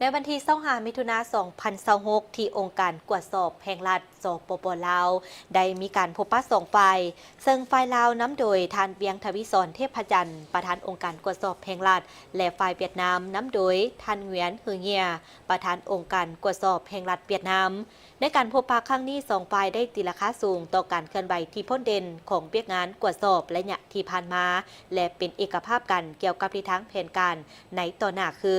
ໃນວັນທີຊາວຫ້າ ມິຖຸນາ ສອງພັນຊາວຫົກ ທີ່ອົງການກວດສອບແຫ່ງລັດ ສປປ ລາວ ໄດ້ມີການພົບປະສອງຝ່າຍ, ເຊິ່ງຝ່າຍລາວນຳໂດຍທ່ານ ວຽງທະວີສອນ ເທບພະຈັນ ປະທານອົງການກວດສອບແຫ່ງລັດ ແລະ ຝ່າຍຫວຽດນາມນຳໂດຍທ່ານ ຫງວຽນ ຮືເງຍ ປະທານອົງການກວດສອບແຫ່ງລັດຫວຽດນາມ. ໃນການພົບປະຄັ້ງນີ້ ສອງຝ່າຍໄດ້ຕີລາຄາສູງຕໍ່ການເຄື່ອນໄຫວທີ່ພົ້ນເດັ່ນຂອງວຽກງານກວດສອບໄລຍະທີ່ຜ່ານມາ ແລະ ເປັນເອກະພາບກັນກ່ຽວກັບທິດທາງແຜນການໃນຕໍ່ໜ້າ ຄື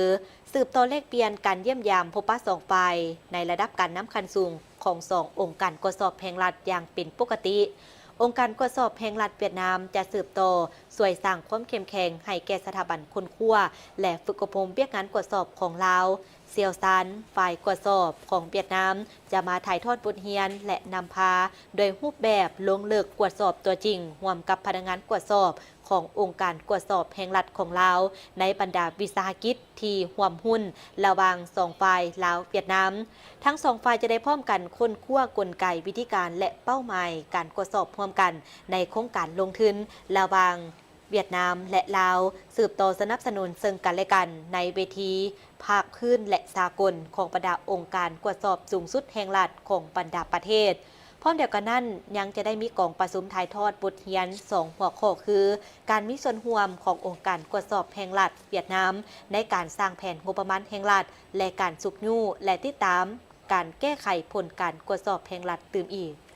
ສືບຕໍ່ແລກປ່ຽນການຢ້ຽມຢາມພົບປະສອງຝ່າຍໃນລະດັບການນຳຂັ້ນສູງຂອງສອງອົງການກວດສອບແຫ່ງລັດຢ່າງເປັນປົກກະຕິ. ອົງການກວດສອບແຫ່ງລັດຫວຽດນາມຈະສືບຕໍ່ຊ່ວຍສ້າງຄວາມເຂັ້ມແຂງໃຫ້ແກ່ສະຖາບັນຄົ້ນຄວ້າ ແລະ ຝຶກອົບຮົມວຽກງານກວດສອບຂອງລາວ. ຊ່ຽວຊານຝ່າຍກວດສອບຂອງຫວຽດນາມຈະມາຖ່າຍທອດບົດຮຽນ ແລະ ນຳພາໂດຍຮູບແບບລົງເລິກກວດສອບຕົວຈິງ ຮ່ວມກັບພະນັກງານກວດສອບຂອງອົງການກວດສອບແຫ່ງລັດຂອງລາວ ໃນບັນດາວິສາຫະກິດທີ່ຮ່ວມຮຸ້ນລະຫວ່າງສອງຝ່າຍລາວ-ຫວຽດນາມ. ທັງສອງຝ່າຍຈະໄດ້ພ້ອມກັນຄົ້ນຄວ້າກົນໄກ, ວິທີການ ແລະ ເປົ້າໝາຍການກວດສອບຮ່ວມກັນໃນໂຄງການລົງທຶນລະຫວ່າງ ຫວຽດນາມ ແລະ ລາວ ສືບຕໍ່ສະໜັບສະໜູນເຊິ່ງກັນແລະກັນໃນເວທີພາກພື້ນ ແລະ ສາກົນຂອງບັນດາອົງການກວດສອບສູງສຸດແຫ່ງລັດຂອງບັນດາປະເທດ. ພ້ອມດຽວກັນນັ້ນ, ຍັງຈະໄດ້ມີກອງປະຊຸມຖ່າຍທອດບົດຮຽນສອງຫົວຂໍ້ ຄື ການມີສ່ວນຮ່ວມຂອງອົງການກວດສອບແຫ່ງລັດຫວຽດນາມໃນການສ້າງແຜນງົບປະມານແຫ່ງລັດ ແລະ ການຊຸກຍູ້ ແລະ ຕິດຕາມການແກ້ໄຂຜົນການກວດສອບແຫ່ງລັດຕື່ມອີກ.